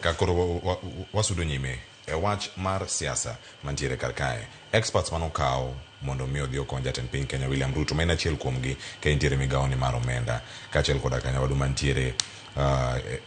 Ka koro wasudo nyime e wach mar siasa mantiere kar kae, experts manokaw mondo mi odhi okony jatend piny Kenya William Ruto, ma en achiel kuomgi ka entiere migawo ni mar omenda, kaachiel koda ka nyawadu mantiere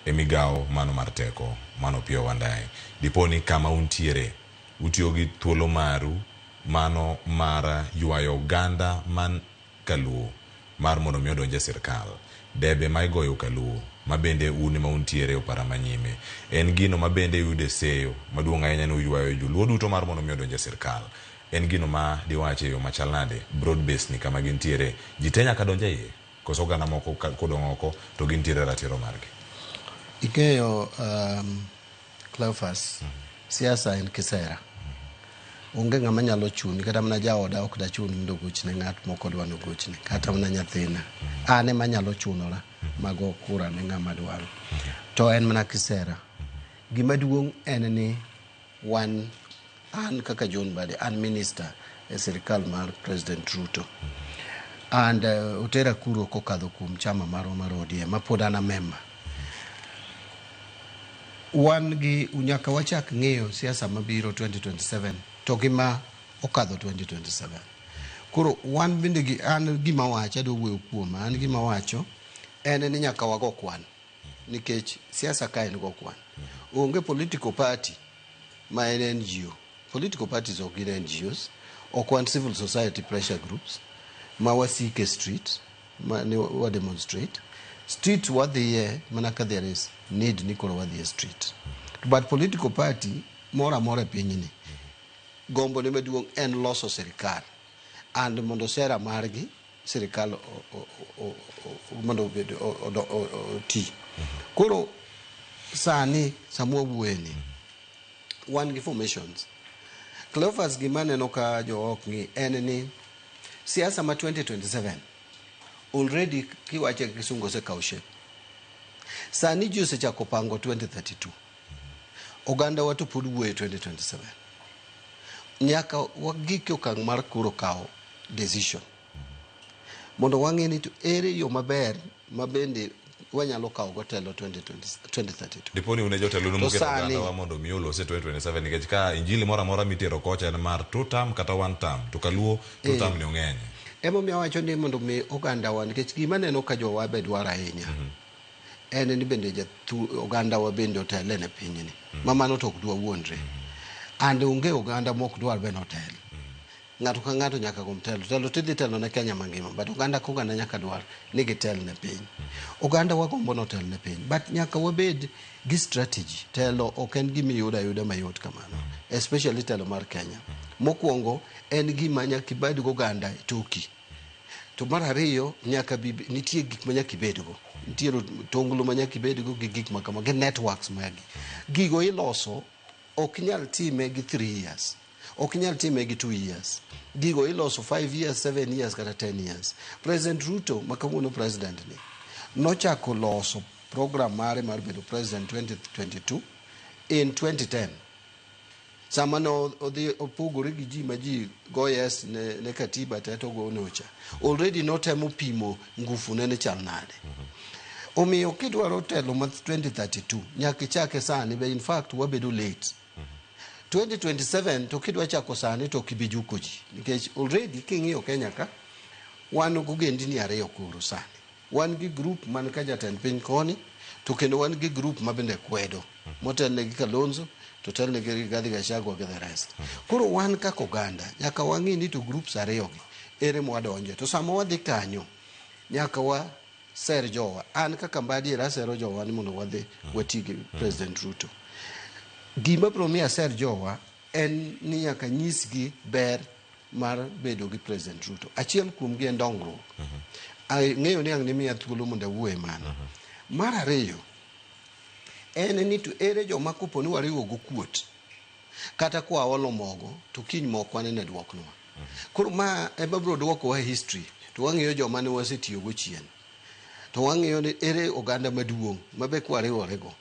e migawo mano mar teko, mano Opiyo Wandayi. Dipo ni kama untiere utiyo gi thuolo maru mano mar ywayo oganda man kaluo mar mondo mi odonj e sirkal. Debe ma igoyo kaluo ma bende un ema untiere e opara manyime en gino ma bende yude seyo maduong' ahinya ni uywayo joluo duto mar mondo mi odonj e sirkal. En gino ma diwach e yo machal nade? Broad base ni kama gintiere, ji te nyaka donj e iye koso oganda moko kodong' oko to gintiere ratiro margi? Ing'eyo, Cleophas, siasa en kisera. Onge ng'ama nyalo chuni, kata mana jaoda ok dachun mondo ogochne ng'at moko dwa nogochne, kata mana nyathina. An ema anyalo chunora mago kura ne ng'ama dwaro. To en mana kisera. Gima duong' en ni wan, an kaka John Mbadi, an minister e sirikal mar President Ruto. And otera kuro kokadho kuom chama marwa mar ODM, ma pod an a member. Wan gi nyaka wachak ng'iyo siasa mabiro 2027 to gi ma okadho 2027. Koro wan bende gi an gima wacho, adwa wuoyo kuoma, an gima wacho en ni nyaka wago kwan, nikech siasa ka en go kwan. Onge political party ma en NGO. Political parties ok gin NGOs, ok wan civil society pressure groups ma wasike street ma ni wa demonstrate. Street wadhiye mana ka there is need ni koro wadhi e street. But political party moro amora e pinyni gombo ne maduong' en loso sirikal and mondo sera margi sirikal mondo obed oti. Koro sani sama wawuoye ni wan gi formations. Cleophas, gima aneno ka jo ok ng'i en ni siasa ma 2027 already, kiwache gi kisungu, osekawo shape. Sani ji osechako pango 2032, oganda wa to pod wuoyo 2027. Nyaka wagik e okang' mar koro kawo decision mondo wang'e ni to ere yo maber ma bende wanyalo kawo go telo 2020 2032. Dipo ni un e jotelo To moketo sani ogandawa mondo mi olos e 2027, nikech ka injili moro amora mitero kocha en mar two term kata one term, to kaluo two term ni ong'eny. Emomiyo awacho ni mondo mi ogandawa, nikech gima aneno ka jowa be dwaro ahinya en ni bende jathu ogandawa bende otele ne pinyni ma mano to ok dwa wuondre and onge oganda mok dwar be notel. Ng'ato ka ng'ato nyaka gomb telo telo tidhi telo ne Kenya mangima, but oganda ka oganda nyaka dwar ni gitel ne piny. Oganda wagombo notel ne piny, but nyaka wabed gi strategy. Telo ok en gima iyudo ayuda mayot kamano, especially telo mar Kenya. Mokwongo en gima nyaka ibed goganda e toki. To mar ariyo, nyaka bi nitie gik ma nyaka ibedgo, nitie tonglo ma nyaka ibedgo gi gik ma kama gi networks magi. Gigo iloso, ok nyal time gi 3 years, ok nyal time gi 2 years. Gigo iloso 5 years, 7 years kata 10 years. President Ruto ma kawuono president ni nochako loso program mare mar bedo president 2022 in 2010, sama no odhi opogore gi ji ma ji go yes ne katiba te to go nocha already notemo pimo ngufu ne chal nade. Omiyo kidwaro telo ma 2032, nyaka ichake sani be. In fact, wabedo late 2027, to kidwa chako sani to ok ibi juko ji, nikech already king'iyo Kenya ka wan gogendini ariyo. Koro sani wan gi group man ka jatend piny koni, to kendo wan gi group ma bende kwedo motelne gi Kalonzo to telne gi Rigathi Gachagua gi the rest. Koro wan kaka oganda nyaka wang'i ni to groups ariyo gi ere mwadonje, to sama wadhi kanyo nyaka wa ser jowa. An kaka Mbadi era asero jowa ni mondo wadhi wati gi President Ruto. Gima biro miyo aser jowa en ni nyaka nyisgi ber mar bedo gi President Ruto. Achiel kuomgi en dongruok. Ang'eyo ni ang' nimiya thuolo mondo awuo e mano. Mar ariyo en ni to ere joma kopo ni wariwo go kuot kata kwaolo mogo to kiny mokwa nene duoknwa. Koro ma ema biro duokowa e history, to wang'iyo joma ne wasetiyogo chien, to wang'iyo ni ere oganda maduong' mabe kwariworego.